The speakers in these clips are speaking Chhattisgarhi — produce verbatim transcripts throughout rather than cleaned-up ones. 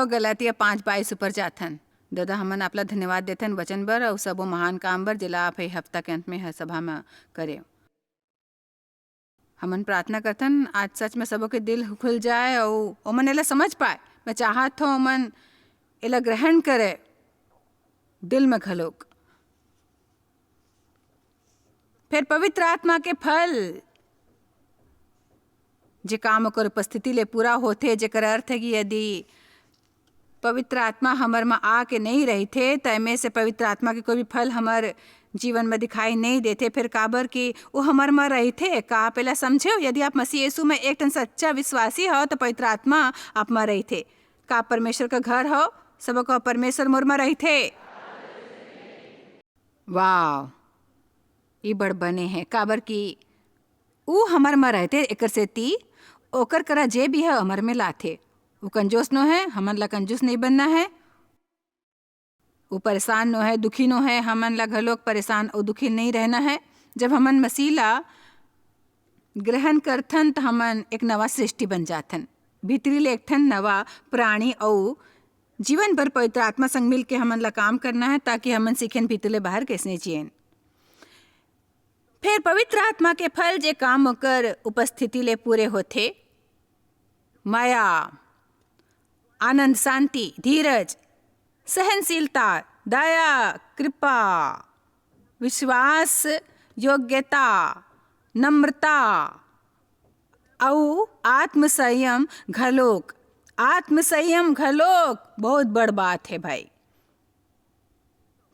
गलातिया पाँच बाईस ऊपर जाथन। ददा, हमन आपला धन्यवाद देथन वचन बर अउ सबो महान काम बर, जेला आप ए हफ्ता के अंत में हर सभा म करे। हमन प्रार्थना करथन, आज सच में सबो के दिल खुल जाए अउ ओमन एला समझ पाए। मैं चाहत हूँ ओमन एला ग्रहण करे दिल में घलोक। फिर पवित्र आत्मा के फल, जे काम ओकर उपस्थिति ले पूरा होथे, जेकर अर्थ है कि यदि पवित्र आत्मा हमर म आके नहीं रहिथे, त एमे से पवित्र आत्मा के कोई भी फल हमर जीवन में दिखाई नहीं देथे। फिर काबर कि वो हमर म रहिथे। का आप एला समझेव? यदि आप मसीह यीशु में एक ठन सच्चा विश्वासी हो, तो पवित्र आत्मा आप म रहिथे। का आप परमेश्वर का घर हो? सबो का परमेश्वर मोर म रहिथे। वाह, ई बड़ बने है, काबर कि ऊ हमर म रहिथे, एकर सेती ओकर करा जे भी है हमर में लाथे। ऊ कंजूस नो है, हमन ला कंजूस नहीं बनना है। ऊ परेशान नो है, दुखी नो है, हमन ला घलोक परेशान अउ दुखी नहीं रहना है। जब हमन मसीह ला ग्रहण करथन, त हमन एक नवा सृष्टि बन जाथन। भीतरी ले एक ठन नवा प्राणी अउ जीवन भर पवित्र आत्मा संग मिल के हमन ला काम करना है, ताकि हमन सीखेन भीतरी ले बाहर कैसने जियेन। फिर पवित्र आत्मा के फल, जे काम ओकर उपस्थिति ले पूरे होथे, मया, आनंद, शांति, धीरज, सहनशीलता, दया, कृपा, विश्वास योग्यता, नम्रता अउ आत्मसंयम घलोक। आत्मसंयम घलोक बहुत बड़ बात है भाई।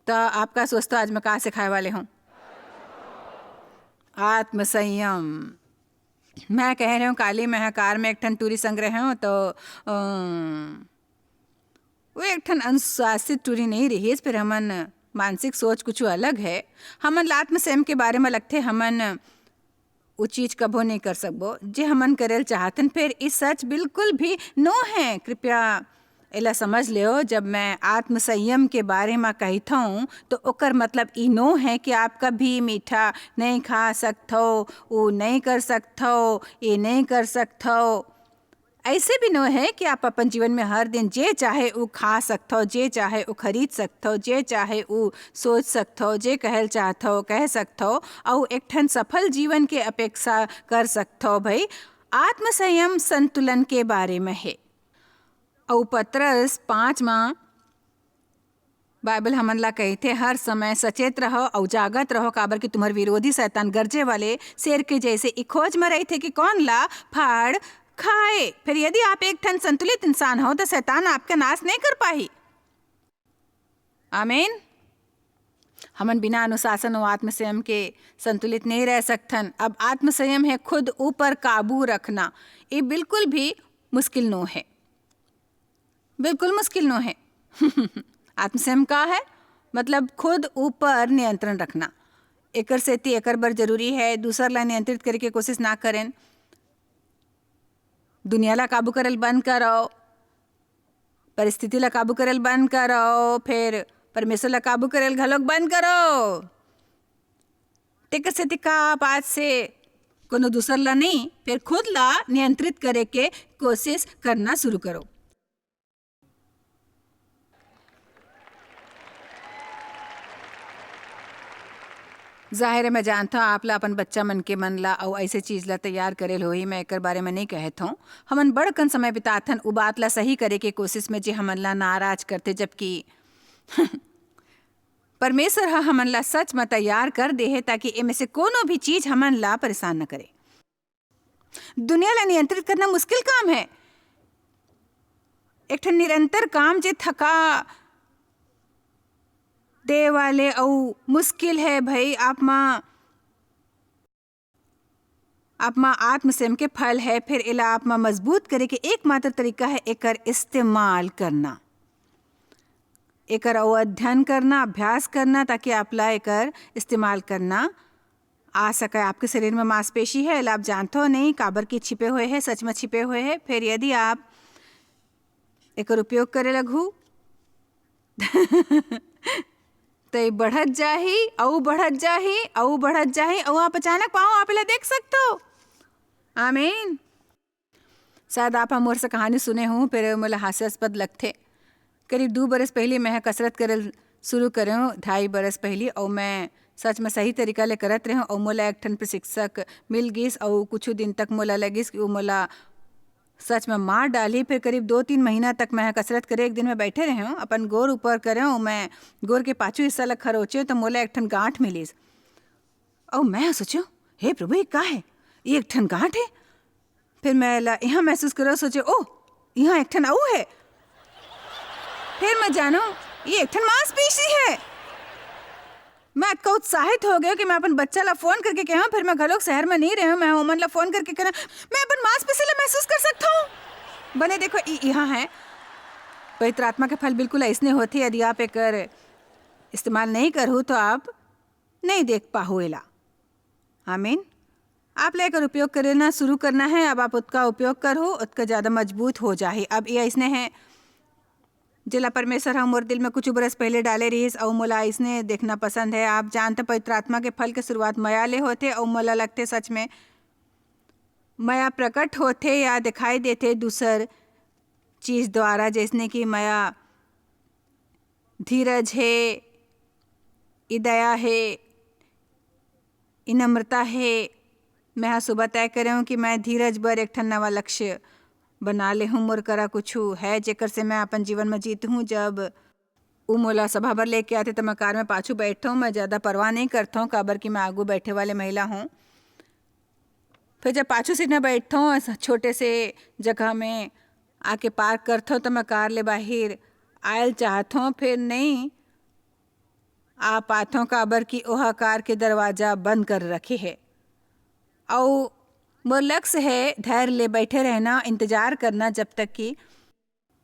त आपका सोचता आज मैं का सिखाए वाले हूँ? आत्मसंयम। मैं कह रहे हूँ, काली मैं ह कार में एक ठन टूरी संग रहे हूँ, तो अम, वो एक ठन अनुशासित टूरी नहीं रही। फिर हमन मानसिक सोच कुछ अलग है। हमन ला आत्मसंयम के बारे में लगथे, हमन वो चीज कभो नहीं कर सकबो जे हमन करेल चाहतन। फिर ई सच बिल्कुल भी नो है। कृपया एला समझ लेओ, जब मैं आत्मसंयम के बारे में कहथौं, तो ओकर मतलब ई नो है कि आप कभी मीठा नहीं खा सकथो, वो नहीं कर सकथो, ये नहीं कर सकथो। ऐसे भी नो है कि आप अपन जीवन में हर दिन जे चाहे ऊ खा सकथो, जे चाहे ऊ खरीद सकथो, जे चाहे ऊ सोच सकथो, जे कहल चाहथो, कह सकथो, अउ एक ठन सफल जीवन के अपेक्षा कर सकथो। भाई, आत्मसंयम संतुलन के बारे में है। अउ पतरस पाँच म बाइबल हमन ला कहिथे, "हर समय सचेत रहो अउ जागत रहो, काबर कि तुम्हर विरोधी शैतान गरजे वाले शेर के जैसे ई खोज म रहिथे कि कौन ला फाड़ खाए।" फिर यदि आप एक ठन संतुलित इंसान हो, तो शैतान आपके नाश नहीं कर पाही। आमीन। हमन बिना अनुशासन अउ आत्मसंयम के संतुलित नहीं रह सकथन। अब आत्मसंयम है खुद ऊपर काबू रखना। ये बिल्कुल भी मुश्किल नो है, बिल्कुल मुश्किल नो है। आत्मसंयम का है? मतलब खुद ऊपर नियंत्रण रखना। एकर सेती एकर बर जरूरी है, दूसर ला नियंत्रित करे के कोशिश ना करें। दुनिया ला काबू करल बंद करो, परिस्थिति ला काबू करल बंद करो, फिर परमेश्वर ला काबू करल घलोक बंद करो। तेकर सेती का आप आज से कोनो दूसर ला नहीं, फिर खुद ला नियंत्रित करे के कोशिश करना शुरू करो। जाहिर है, मैं जानता हूँ आप ला अपन बच्चा मन के मन ला अउ ऐसे चीज ला तैयार करेल होही, मैं एकर बारे में नहीं कहत हूँ। हमन बड़कन समय बिताथन उ बात ला सही करे के कोशिश में जे हमन ला नाराज करथे, जबकि परमेश्वर ह हमन ला सच म तैयार कर दे हे, ताकि एमे से कोनो भी चीज हमन ला परेशान न करे। दुनिया ला नियंत्रित करना मुश्किल काम है। एक ठन निरंतर काम जे थका दे वाले अउ मुश्किल है भाई, आप मा, आप मा आत्मसंयम के फल है। फिर एला आप मा मजबूत करे के एकमात्र तरीका है एकर इस्तेमाल करना, एकर अउ अध्ययन करना, अभ्यास करना, ताकि आप ला एकर इस्तेमाल करना आ सके। आपके शरीर में मांसपेशी है, एला आप जानते हो नहीं, काबर की छिपे हुए है, सच में छिपे हुए है। फिर यदि आप एकर उपयोग करे लगहू, तो ये बढ़त जाही, अउ बढ़त जाही, अउ बढ़त जाही, अउ आप अचानक पाओ, आप एला देख सकते हो। आमीन। शायद आप ह मोर से कहानी सुने हो, फेर मोला हास्यास्पद लगथे। करीब दू बरस पहिली मैं ह कसरत करे ल शुरू करेंव, ढाई बरस पहिली, अउ मैं सच में सही तरीका ले करत रहेंव, अउ मोला एक ठन प्रशिक्षक मिल गिस, अउ कुछ दिन तक मोला लगिस कि वो मोला सच में मार डालही। फिर करीब दो तीन महीना तक मैं ह कसरत करे एक दिन में बैठे रहेंव, अपन गोर ऊपर करेंव, मैं गोर के पाछू हिस्सा ला खरोचेंव, तो मोला एक ठन गांठ मिलिस। अउ मैं ह सोचेंव, "हे प्रभु, ये का हे? ये एक ठन गांठ हे।" फिर मैं ला यहाँ महसूस करेंव, सोचेंव, "ओह, यहाँ एक ठन अउ हे।" फिर मैं जानेंव, ये एक ठन मांसपेशी हे। मैं अतका उत्साहित हो गेंव कि मैं अपन बच्चा ला फोन करके कहेंव, फिर मैं घलोक शहर में नहीं रहेंव, मैं ओमन ला फोन करके कहेंव, "मैं अपन मांसपेशी ला महसूस कर सकत हंव।" बने देखो, इ-, यहाँ हे। पवित्र आत्मा के फल बिल्कुल अइसने होथे, यदि आप एकर इस्तेमाल नहीं करहू, तो आप नहीं देख पाहू एला। आमीन। आप ला एकर उपयोग करना शुरू करना हे। अब आप ओतका उपयोग करहू, ओतका ज्यादा मजबूत हो जाही। अब ये अइसने हे, जेला परमेश्वर ह मोर दिल में कुछ बरस पहले डाले रहिस, अउ मोला अइसने देखना पसंद हे। आप जानत, पवित्र आत्मा के फल के शुरुआत मया ले होथे, अउ मोला लगथे, सच में मया प्रकट होथे या दिखाई देथे दूसर चीज द्वारा, जइसने कि मया धीरज हे, ई दया हे, ई नम्रता हे। मैं ह सुबह तय करेंव कि मैं धीरज बर एक ठन नवा लक्ष्य बना लेहूं। मोर करा कुछु हे, जेकर से मैं अपन जीवन में जीतहूं। जब उ मोला सभा बर लेके आथे, त मैं कार में पाछू बैठथंव। मैं ज्यादा परवाह नहीं करथंव, काबर कि मैं आगू बैठे वाले महिला हूं। फिर जब पाछू सीट में बैठथंव, अस-, छोटे से जगह में आके पार्क करथंव, त मैं कार ले बाहिर आयल चाहथंव, फिर नहीं आ पाथंव, काबर कि ओह कार के दरवाजा बंद कर रखे हे। अउ मोर लक्ष्य हे धैर्य ले बैठे रहना, इंतजार करना, जब तक कि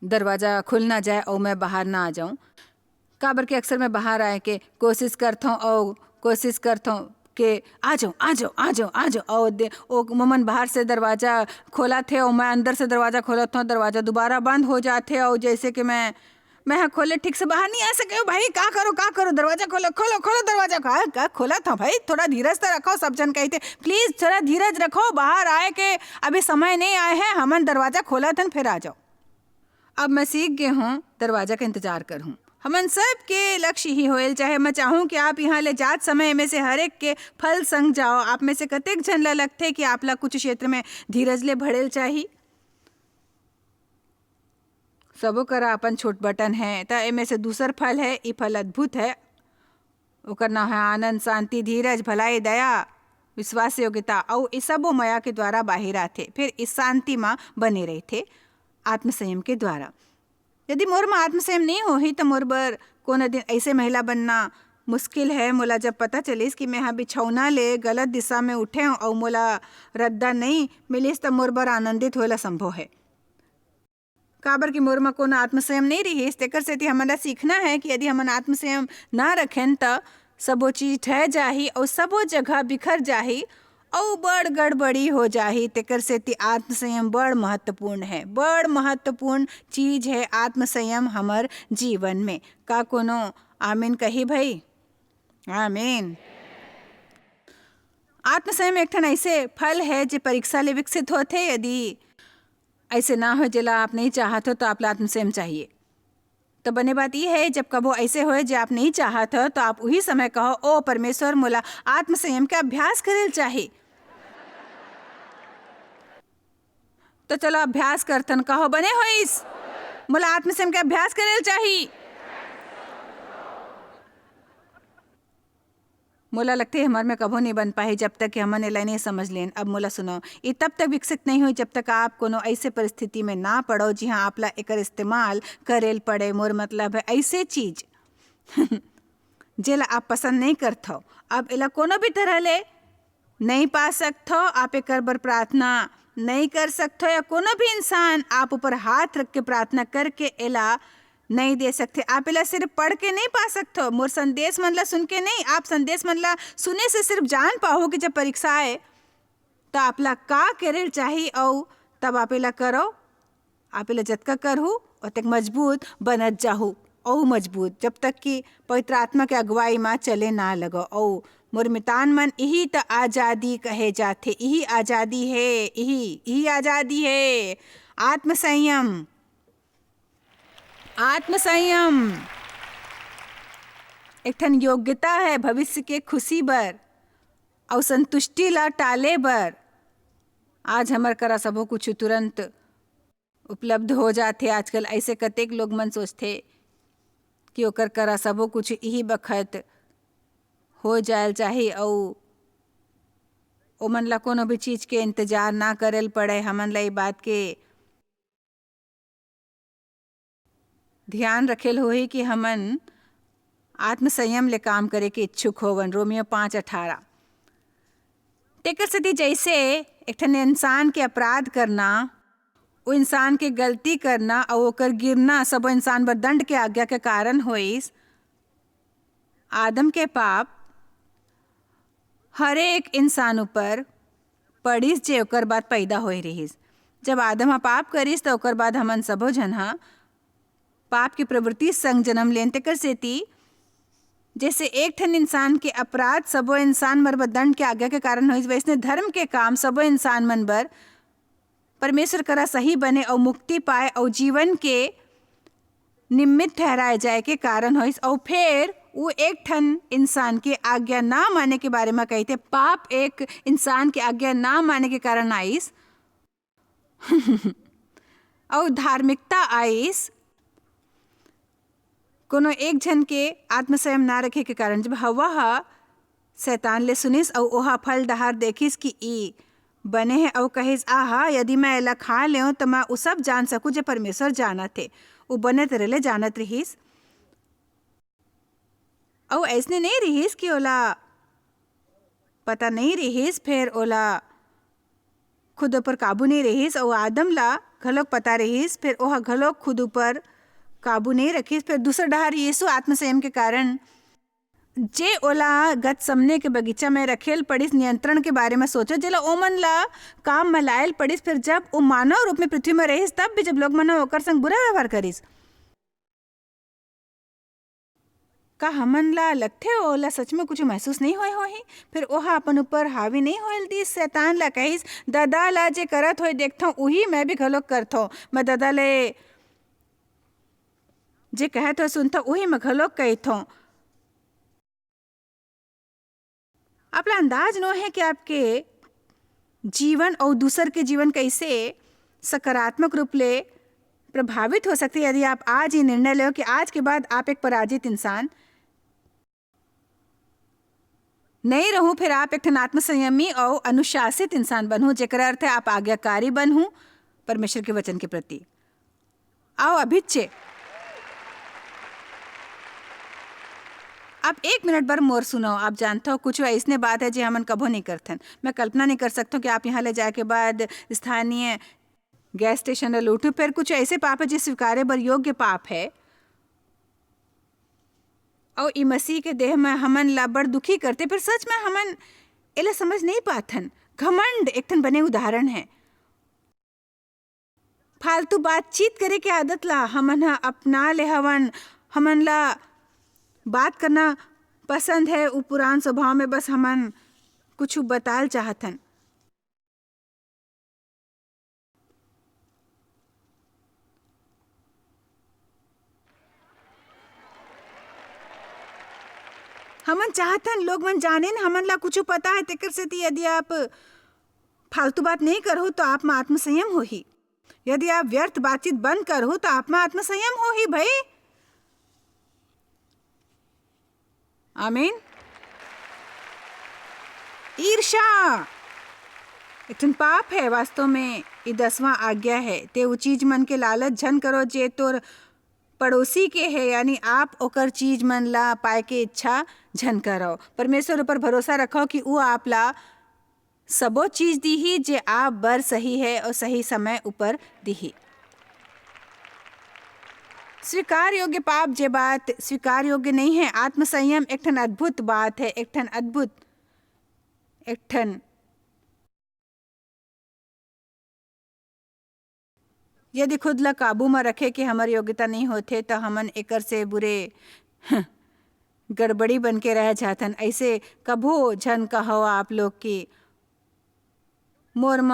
दरवाजा खुल ना जाए अउ मैं बाहर ना आ जाऊं। काबर कि अक्सर मैं बाहर आए के कोशिश करथंव अउ कोशिश करथंव के, "आ जाओ, आ जाओ, आ जाओ, आ जाओ।" अउ दे-, ओ मोमन बाहर से दरवाजा खोलथे अउ मैं अंदर से दरवाजा खोलथंव, दरवाजा दोबारा बंद हो जाथे अउ जइसे कि मैं, मैं ह खोले ठीक से बाहर नहीं आ सके हूं। "भाई, का करो, का करो, दरवाजा खोलो, खोलो, खोलो दरवाजा।" "का, का खोलथंव भाई, थोड़ा धीरज तो रखो," सब झन कहिथे। "Please, थोड़ा धीरज रखो, बाहर आए के अभी समय नहीं आए हे, हमन दरवाजा खोलथन, फिर आ जाओ।" अब मैं सीख गे हूं, दरवाजा का इंतजार करहूं। हमन सब के लक्ष्य ही होयल चाहे। मैं चाहूं कि आप इहां ले जात समय एमे से हर एक के फल संग जाओ। आप में से कतेक झन ला लगथे कि आप ला कुछ क्षेत्र में धीरज ले भरेल चाही? सबो करा अपन छोट बटन हे, त एमे से दूसर फल हे। ई फल अद्भुत हे। ओकर नाम हे आनंद, शांति, धीरज, भलाई, दया, विश्वास योग्यता, अउ ई सबो मया के द्वारा बाहिर आथे। फिर इस शांति म बने रहिथे आत्मसंयम के द्वारा। यदि मोर म आत्मसंयम नहीं होही, त मोर बर कोनो दिन अइसे महिला बनना मुश्किल हे। मोला जब पता चलिस कि मैं ह बिछौना ले गलत दिशा में उठे हूं अउ मोला रद्दा नहीं मिलिस, त मोर बर आनंदित होएला संभव हे। काबर कि मोर म कोनो आत्मसंयम नहीं रिहिस, तेकर सेती हमन ला सीखना हे कि यदि हमन आत्मसंयम ना रखेन, त सबो चीज ढह जाही अउ सबो जगह बिखर जाही अउ बड़ गड़बड़ी हो जाही। तेकर सेती आत्मसंयम बड़ महत्वपूर्ण हे, बड़ महत्वपूर्ण चीज हे आत्मसंयम हमर जीवन में। का कोनो आमीन कही भाई? आमीन। आत्मसंयम एक ठन अइसे फल हे जे परीक्षा ले विकसित होथे। यदि अइसे ना हो जेला आप नहीं चाहत हो, तो आप ला आत्मसंयम चाहिए। तो बने बात ये हे, जब कभो अइसे होए जे आप नहीं चाहत हो, तो आप उही समय कहो, "ओ परमेश्वर, मोला आत्मसंयम के अभ्यास करेल चाही।" तो चलो अभ्यास करथन, कहो, "बने होइस, मोला आत्मसंयम के अभ्यास करेल चाही।" मोला लगथे हमर में कभो नहीं बन पाही जब तक कि हमन एला नहीं समझ लेन। अब मोला सुनो, ये तब तक विकसित नहीं होई जब तक आप कोनो ऐसे परिस्थिति में ना पड़ो जिहां आप ला एकर इस्तेमाल करेल पड़े। मोर मतलब है ऐसे चीज जेला आप पसंद नहीं करथो। अब एला कोनो भी तरह ले नहीं पा सकथो, आप एकर बर प्रार्थना नहीं कर सकथो या कोनो भी इंसान आप ऊपर हाथ रख के प्रार्थना करके एला नहीं दे सकथे। आप एला सिर्फ पढ़ के नहीं पा सकथो, मोर संदेश मन ला सुन के नहीं, आप संदेश मन ला सुने से सिर्फ जान पाहो कि जब परीक्षा आए तो आप ला का करेल चाही, अउ तब आप एला करो। आप एला जतका करहू, ओतेक मजबूत बनत जाहू। अउ मजबूत, जब तक कि पवित्र आत्मा के अगुवाई म चले ना लगो। अउ मोर मितान मन, इही त आजादी कहे जाथे, इही आजादी हे, इही, इही आजादी हे। आत्मसंयम, आत्मसंयम एक ठन योग्यता है भविष्य के खुशी बर अउ संतुष्टि ला टाले बर। आज हमर करा सबो कुछ तुरंत उपलब्ध हो जाथे। आजकल ऐसे कतेक लोग मन सोचथे कि ओकर करा सबो कुछ इही बखत हो जायल चाही अउ ओमन ला कोनो भी चीज के इंतजार ना करल पड़े। हमन ला ये बात के ध्यान रखेल होही कि हमन आत्मसंयम ले काम करे के इच्छुक होवन। रोमियो पाँच अठारह। तेकर सेती जैसे एक ठन इंसान के अपराध करना, वो इंसान के गलती करना अउ ओकर गिरना सबो इंसान बर दंड के आज्ञा के कारण होइस, आदम के पाप हर एक इंसान ऊपर पड़िस जे ओकर बाद पैदा होए रिहिस। जब आदम ह पाप करिस, त ओकर बाद हमन सबो झन ह पाप के प्रवृत्ति संग जन्म लेन। तेकर सेती जैसे एक ठन इंसान के अपराध सबो इंसान मन बर दंड के आज्ञा के कारण होइस, वैसने धर्म के काम सबो इंसान मन बर परमेश्वर करा सही बने अउ मुक्ति पाए अउ जीवन के निमित्त ठहराए जाए के कारण होइस। अउ फेर वो एक ठन इंसान के आज्ञा ना माने के बारे म कहिथे, पाप एक इंसान के आज्ञा ना माने के कारण आइस अउ धार्मिकता आइस कोनो एक झन के आत्मसंयम ना रखे के कारण। जब हवा ह शैतान ले सुनिस अउ ओहा फल डहार देखिस कि ई बने हे अउ कहिस, "आहा, यदि मैं एला खा लेंव, त मैं उ सब जान सकूं जे परमेश्वर जानत हे।" उ बने तरे ले जानत रिहिस। अउ अइसने नइ रिहिस कि ओला पता नइ रिहिस, फेर ओला खुद ऊपर काबू नइ रिहिस, अउ आदम ला घलोक पता रिहिस, फेर ओह घलोक खुद ऊपर काबू नइ रखिस। फेर दूसर डहार यीशु आत्मसंयम के कारण जे ओला गतसमने के बगीचा में रखेल पड़िस, नियंत्रण के बारे में सोचो, जेला ओमन ला काम में लायल पड़िस। फेर जब ओ मानव रूप में पृथ्वी में रहिस, तब भी जब लोग मन ह ओकर संग बुरा व्यवहार करिस, का हमन ला लगथे ओला सच में कुछ महसूस नइ होए होही? फेर ओहा अपन ऊपर हावी नइ होए ल दिस। शैतान ला कहिस, "ददा ला जे करत होए देखथंव, उही मैं भी घलोक करथंव। मैं ददा ले जे कहत होए सुनथंव, उही मैं घलोक कहिथंव।" आपला अंदाज नो हे कि आपके जीवन अउ दूसर के जीवन कैसे सकारात्मक रूप ले प्रभावित हो सकथे, यदि आप आज ये निर्णय लेव कि आज के बाद आप एक पराजित इंसान नइ रहू, फेर आप एक ठन आत्मसंयमी अउ अनुशासित इंसान बनहू, जेकर अर्थ है आप आज्ञाकारी बनहू परमेश्वर के वचन के प्रति। आओ अभिच्चे, आप एक मिनट बर मोर सुनव। आप जानथव, कुछ अइसने बात है, जे हमन कभो नइ करथन। मैं कल्पना नइ कर सकथव कि आप यहाँ ले जाए के बाद स्थानीय गैस स्टेशन ल लूटू, फेर कुछ ऐसे पाप है, जे स्वीकारे बर योग्य पाप है। अउ ई मसीह के देह में हमन ला बड़ दुखी करथे, फेर सच में हमन एला समझ नइ पाथन। घमंड एक ठन बने उदाहरण है। फालतू बातचीत करे के आदत ला हमन ह अपना ले हवन। हमन ला बात करना पसंद है, उ पुरान स्वभाव में बस हमन कुछ बताल चाहथन। हमन चाहथन लोग मन जानिन हमन ला कुछ पता है, तेकर सेती यदि आप फालतू बात नइ करहू, तो आप म आत्मसंयम होही। यदि आप व्यर्थ बातचीत बंद करहू, तो आप म आत्मसंयम होही, भई। आमीन। ईर्ष्या एक ठन पाप है। वास्तव में, ई दसवां आज्ञा है, "ते उ चीज मन के लालच झन करो, जे तोर पड़ोसी के है," यानी आप ओकर चीज मन ला पाए के इच्छा झन करो। परमेश्वर ऊपर भरोसा रखो कि उ आप ला सबो चीज दीही, जे आप बर सही है और सही समय ऊपर दीही। स्वीकार योग्य पाप, जे बात स्वीकार योग्य नहीं है। आत्मसंयम एक ठन अद्भुत बात है, एक ठन अद्भुत, एक ठन यदि खुद ला काबू म रखे के हमर योग्यता नहीं होथे, त हमन एकर से बुरे गड़बड़ी बन के रह जाथन। ऐसे कभो झन कहो आप लोग कि मोर म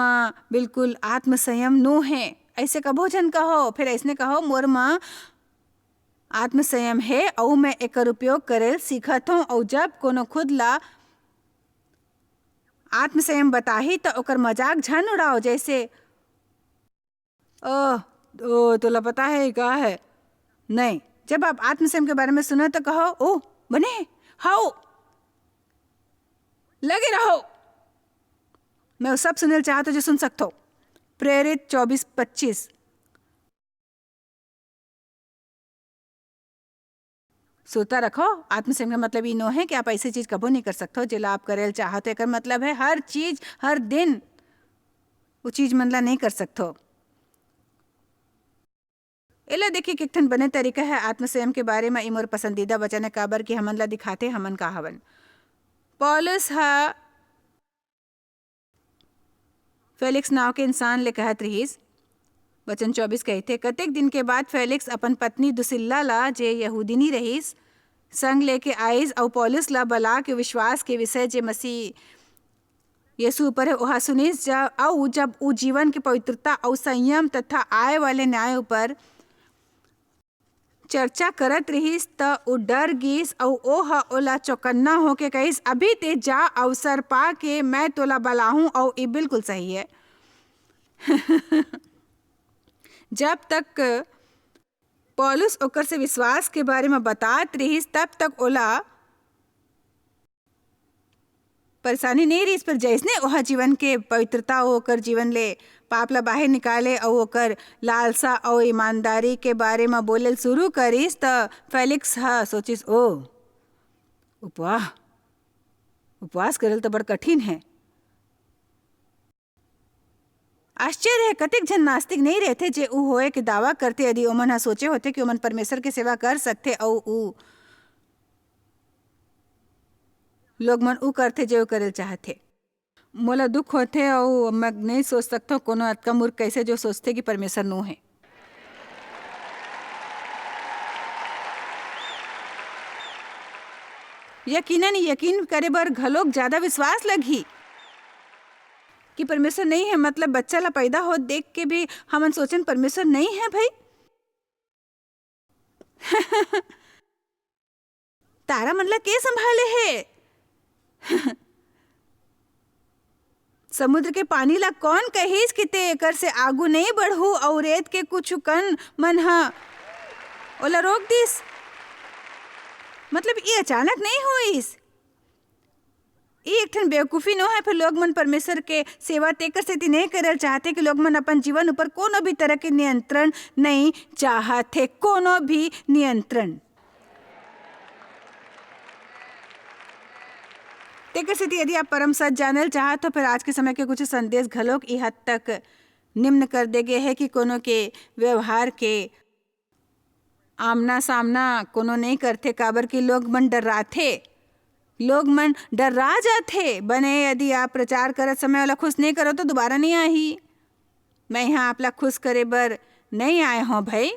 बिल्कुल आत्मसंयम नो हे, ऐसे कभो झन कहो। फिर ऐसने कहो, मोर म आत्मसंयम हे, अउ मैं एकर उपयोग करेल सीखत हूँ। अउ जब कोनो खुद ला आत्मसंयम बताही, त ओकर मजाक झन उड़ाओ, जैसे, "ओह, ओ, तोला पता है, का है?" नहीं, जब आप आत्मसंयम के बारे में सुनो, तो कहो, "ओह, बने, हाओ, लगे रहो।" मैं वो सब सुनल चाहत हूँ, जो सुन सकत हो। प्रेरित चौबीस पच्चीस। सुरता रखो, आत्मसंयम का मतलब ई नो है कि आप ऐसे चीज कबो नहीं कर सकते हो, जेला आप करेल चाहत हो। एकर मतलब है, हर चीज, हर दिन वो चीज मन ला नहीं कर सकते हो। एला देखिए कि एक ठन बने तरीका है आत्मसंयम के बारे में। ई मोर पसंदीदा वचन है, काबर कि हमन ला दिखाते हमन का हवन। पौलुस ह फेलिक्स नाव के इंसान ले कहत रिहिस। वचन चौबीस कहिथे, कतेक दिन के बाद फेलिक्स अपन पत्नी दुसिल्ला ला, जे यहूदिनी रहिस, संग लेके आइस अउ पौलुस ला बला के विश्वास के विषय, जे मसीह यीशु ऊपर है, ओहा सुनिस। ज-, अउ जब ऊ जीवन के पवित्रता अउ संयम तथा आए वाले न्याय ऊपर चर्चा करत रिहिस, त ऊ डर गिस अउ ओह ओला चौकन्ना होके कहिस, "अभी ते जा, अवसर पाके मैं तोला बलाहूं, अउ ई बिल्कुल सही है।" जब तक पौलुस ओकर से विश्वास के बारे में बतात रिहिस, तब तक ओला परेशानी नहीं रहिस, पर जैसने ओह जीवन के पवित्रता, वो ओकर जीवन ले पाप ला बाहर निकाले अउ ओकर लालसा अउ ईमानदारी के बारे में बोलेल शुरू करिस, त फेलिक्स ह सोचिस, "ओ, उपवाह, उपवास करल त बड़ कठिन है।" आश्चर्य है, कतेक झन नास्तिक नहीं रहते, जे ऊ होए के दावा करते, यदि ओमन ह सोचे होते कि ओमन परमेश्वर के सेवा कर सकते, अउ ऊ लोग मन ऊ करथे, जे ऊ करेल चाहथे। मोला दुख होथे, अउ मैं नहीं सोच सकथव, कोनो अतका मूर्ख कैसे, जो सोचथे कि परमेश्वर नो है। यकीनन यकीन करे बर घलोक ज्यादा विश्वास लगही कि परमेश्वर नहीं है। मतलब, बच्चा ला पैदा होत देख के भी हमन सोचन, "परमेश्वर नहीं है भाई।" तारा मन ला के संभाले हे? समुद्र के पानी ला कौन कहिस कि ते एकर से आगू नहीं बढ़ू, अउ रेत के कुछ कन मन ह ओला रोक दिस? मतलब, ये अचानक नहीं होइस। ये एक ठन बेवकूफी नो है, फिर लोग मन परमेश्वर के सेवा तेकर सेती नहीं करल चाहते कि लोग मन अपन जीवन ऊपर कोनो भी तरह के नियंत्रण नहीं चाहते, कोनो भी नियंत्रण। तेकर सेती यदि आप परम सच जानल चाहत हो, फिर आज के समय के कुछ संदेश घलोक ई हद तक निम्न कर दे गे है कि कोनो के व्यवहार के आमना सामना कोनो नहीं करथे, काबर कि लोग मन डर्राथे, लोग मन डर्रा जाथे। बने यदि आप प्रचार करत समय ओला खुश नहीं करो, तो दोबारा नहीं आही। मैं यहाँ आप ला खुश करे बर नहीं आए हों भाई।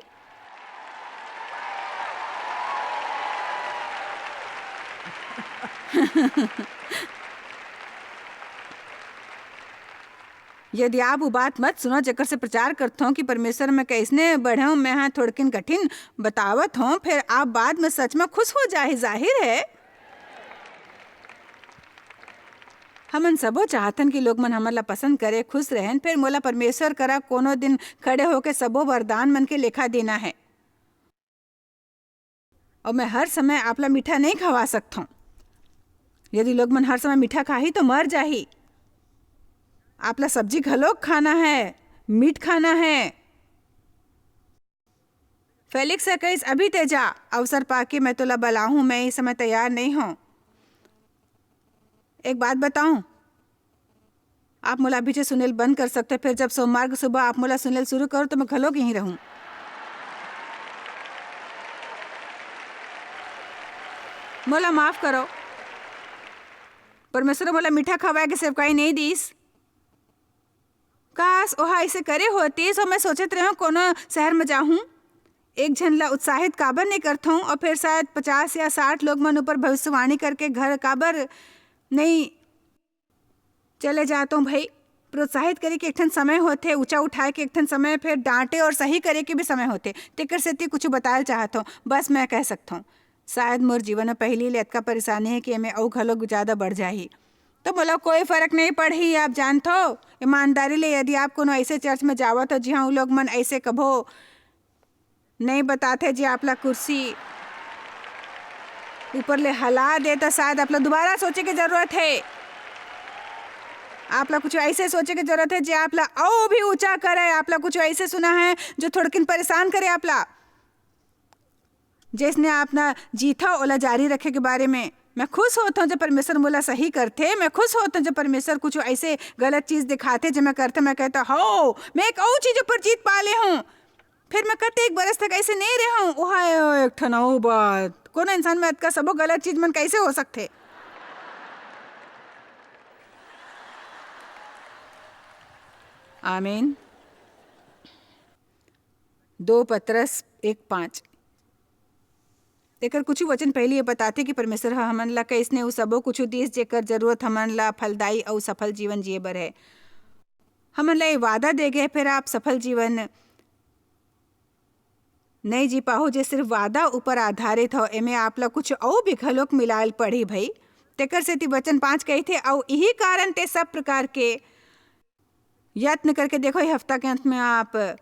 यदि आप वो बात मत सुनो, जेकर से प्रचार करथों कि परमेश्वर में कैसने बढ़ें, मैं हाँ थोड़किन कठिन बतावत हों, फिर आप बाद में सच में खुश हो जाए, जाहिर है। हमन सबो चाहथन कि लोग मन हमन ला पसंद करे, खुश रहन, फिर मोला परमेश्वर करा कोनो दिन खड़े होके सबो वरदान मन के लेखा देना है। अउ मैं हर समय आप ला मीठा नहीं खवा सकथों। यदि लोग मन हर समय मीठा खाही, तो मर जाही। आप ला सब्जी घलोक खाना है, मीठ खाना है। फेलिक्स ह कहिस, "अभी ते जा, अवसर पाके मैं तोला बलाहूं, मैं इस समय तैयार नहीं हों।" एक बात बताऊं, आप मोला अभी से सुनेल बंद कर सकते हो, फिर जब सोमवार के सुबह आप मोला सुनेल शुरू करो, तो मैं घलोक यहीं रहूं। मोला माफ करो, परमेश्वर मोला मीठा खवाए के सेवकाई नहीं दीस। काश ओहा ऐसे करे होती, सो मैं सोचत रहूं कोनो शहर में जाहूं। एक झन ला उत्साहित काबर नहीं करथूं और फिर शायद पचास या साठ लोग मन ऊपर भविष्यवाणी करके घर काबर नहीं चले जातों भाई। प्रोत्साहित करे के एक ठन समय होथे, ऊंचा उठाए के एक ठन समय, फिर डांटे और सही करे के भी समय होथे। तेकर सेती कुछ बताए चाहत हूं, बस मैं कह सकत हूं। शायद मोर जीवन में पहली ले अतका परेशानी है कि एमे अउ घलो ज्यादा बढ़ जाही। तो मोला कोई फर्क नहीं पड़ही, आप जानथो, ईमानदारी ले यदि आप कोनो ऐसे चर्च में जावत हो जिहां उ लोग मन ऐसे कभो नहीं बताथे जे आप ला कुर्सी ऊपर ले हला दे, तो शायद आप ला दोबारा सोचे के जरूरत है। आप ला कुछ ऐसे सोचे के जरूरत है जे आप ला अउ भी ऊंचा करे। आप ला कुछ ऐसे सुना है जो थोड़किन परेशान करे आप ला। जैसने आप ना जीथा ओला जारी रखे के बारे में मैं खुश होत हूँ जब परमेश्वर मोला सही करथे। मैं खुश होत हूँ जब परमेश्वर कुछ ऐसे गलत चीज दिखाथे जो मैं करथे, मैं कहता हो मैं एक और चीज ऊपर जीत पा ले हूँ। फिर मैं कतेक बरस तक ऐसे नहीं रहे हूँ। ओहा एक ठन अउ बात, कोनो इंसान में अतका सबो गलत चीज मन कैसे हो सकथे? आमीन। दो पतरस एक पाँच। एकर कुछ वचन पहले ये बताथे कि परमेश्वर ह हमन ला कैसने उ सबो कुछ दिस जेकर जरूरत हमन ला फलदायी अउ सफल जीवन जिए बर है। हमन ला ये वादा दे गए, फिर आप सफल जीवन नहीं जी पाहू जे सिर्फ वादा ऊपर आधारित हो। एमे आप ला कुछ अउ भी घलोक मिलायल पड़ी भाई। तेकर सेती वचन पाँच कही थे, अउ यही कारण ते सब प्रकार के यत्न करके देखो, ये हफ्ता के अंत में आप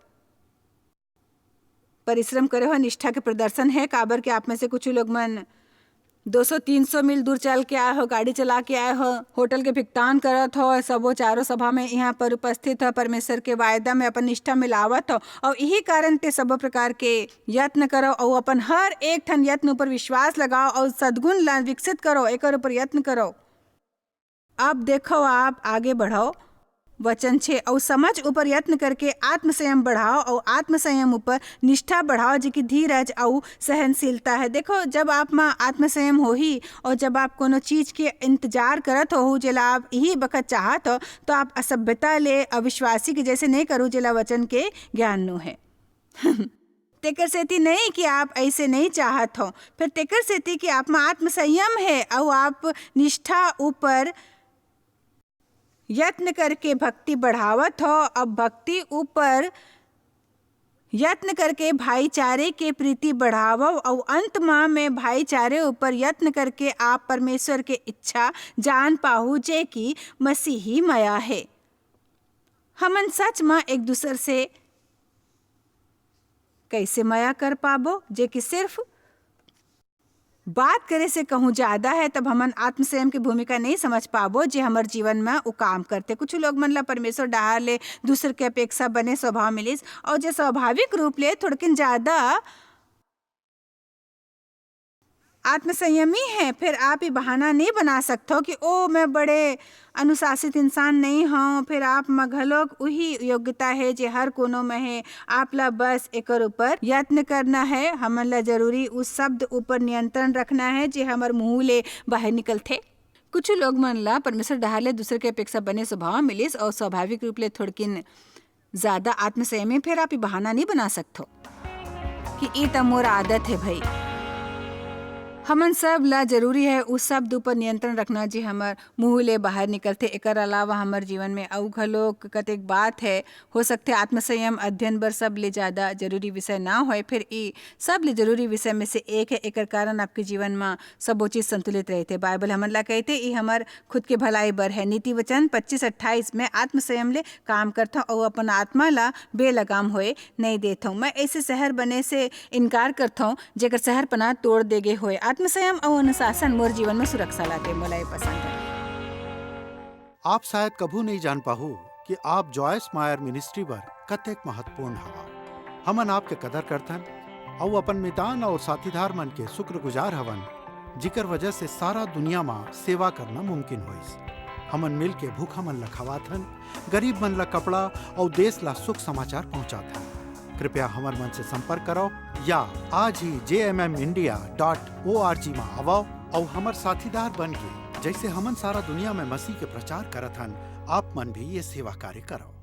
परिश्रम करे हो, निष्ठा के प्रदर्शन है, काबर के आप में से कुछ लोग मन दो सौ तीन सौ मील दूर चल के आए हो, गाड़ी चला के आए हो, होटल के भुगतान करत हो, सबो चारों सभा में यहाँ पर उपस्थित हो, परमेश्वर के वायदा में अपन निष्ठा मिलावत हो, और यही कारण ते सबो प्रकार के यत्न करो और अपन हर एक ठन यत्न ऊपर विश्वास लगाओ और सद्गुण ला विकसित करो, एकर ऊपर यत्न करो। अब देखो, आप आगे बढ़ाओ। वचन छे, "अउ समझ ऊपर यत्न करके आत्मसंयम बढ़ाओ, अउ आत्मसंयम ऊपर निष्ठा बढ़ाओ, जे कि धीरज अउ सहनशीलता है।" देखो, जब आप मा आत्मसंयम होही और जब आप कोनो चीज के इंतजार करत होहू, जेला आप यही बखत चाहत हो, तो आप असभ्यता ले, अविश्वासी के जैसे नहीं करू, जेला वचन के ज्ञान नो है। तेकर सेती नहीं कि आप ऐसे नहीं चाहत हो, फिर तेकर सेती कि आप मा आत्मसंयम है अउ आप निष्ठा ऊपर यत्न करके भक्ति बढ़ावत हो। अब भक्ति ऊपर यत्न करके भाईचारे के प्रीति बढ़ावव, अउ अंत मा मैं भाईचारे ऊपर यत्न करके आप परमेश्वर के इच्छा जान पाहू, जे कि मसीही मया है। हमन सच मा एक दूसर से कैसे मया कर पाबो, जे कि सिर्फ बात करे से कहूँ ज्यादा है, तब हमन आत्मसंयम के भूमिका नहीं समझ पाबो, जे हमर जीवन में उ काम करथे। कुछ लोग मन ला परमेश्वर डहार ले दूसर के अपेक्षा बने स्वभाव मिलिस, और जे स्वाभाविक रूप ले थोड़किन ज्यादा आत्मसंयमी है, फिर आप ये बहाना नहीं बना सकथो कि ओ, मैं बड़े अनुशासित इंसान नहीं हूँ। फिर आप म घलोक उही योग्यता है जे हर कोनो में है। आप ला बस एकर ऊपर यत्न करना है। हमन ला जरूरी उस शब्द ऊपर नियंत्रण रखना है जे हमर मुंह ले बाहर निकलथे। कुछ लोग मन ला परमेश्वर डहार ले दूसर के अपेक्षा बने स्वभाव मिलिस और स्वाभाविक रूप ले थोड़किन ज्यादा आत्मसंयमी, फिर आप ये बहाना नहीं बना सकथो कि ई त मोर आदत है भाई। हमन सब ला जरूरी है उस शब्द ऊपर नियंत्रण रखना जे हमर मुंह ले बाहर निकलथे। एकर अलावा हमर जीवन में अउ घलो कतेक बात है। हो सकथे आत्मसंयम अध्ययन बर सब ले ज्यादा जरूरी विषय ना होए, फिर ई सब ले जरूरी विषय में से एक है। एकर कारण आपके जीवन में सबो चीज संतुलित रहथे। बाइबल हमन ला कहथे, "ई हमर खुद के भलाई बर है।" नीति वचन पच्चीस अट्ठाईस, "मैं आत्मसंयम ले काम करथंव अउ अपन आत्मा ला बेलगाम होए नहीं देथंव। मैं ऐसे शहर बने से इनकार करथंव, जेकर शहरपना तोड़ दे गे होए।" आत्मसंयम अउ अनुशासन मोर जीवन में सुरक्षा लाथे। मोला ये पसंद है। आप शायद कभू नहीं जान पाहू कि आप जॉयस मायर मिनिस्ट्री बर कतेक महत्वपूर्ण हवा। हमन आपके कदर करथन अउ अपन मितान और साथीदार मन के शुक्रगुजार हवन, जिकर वजह से सारा दुनिया मा सेवा करना मुमकिन होइस। हमन मिल के भूखा मन ला खवाथन, गरीब मन ला कपड़ा और देश ला शुभ समाचार पहुंचाथन। कृपया हमर मन से संपर्क करो या आज ही जे M M India dot O R G मा आवो और हमर साथीदार बन के, जैसे हमन सारा दुनिया में मसीह के प्रचार करत हन, आप मन भी ये सेवा कार्य करो।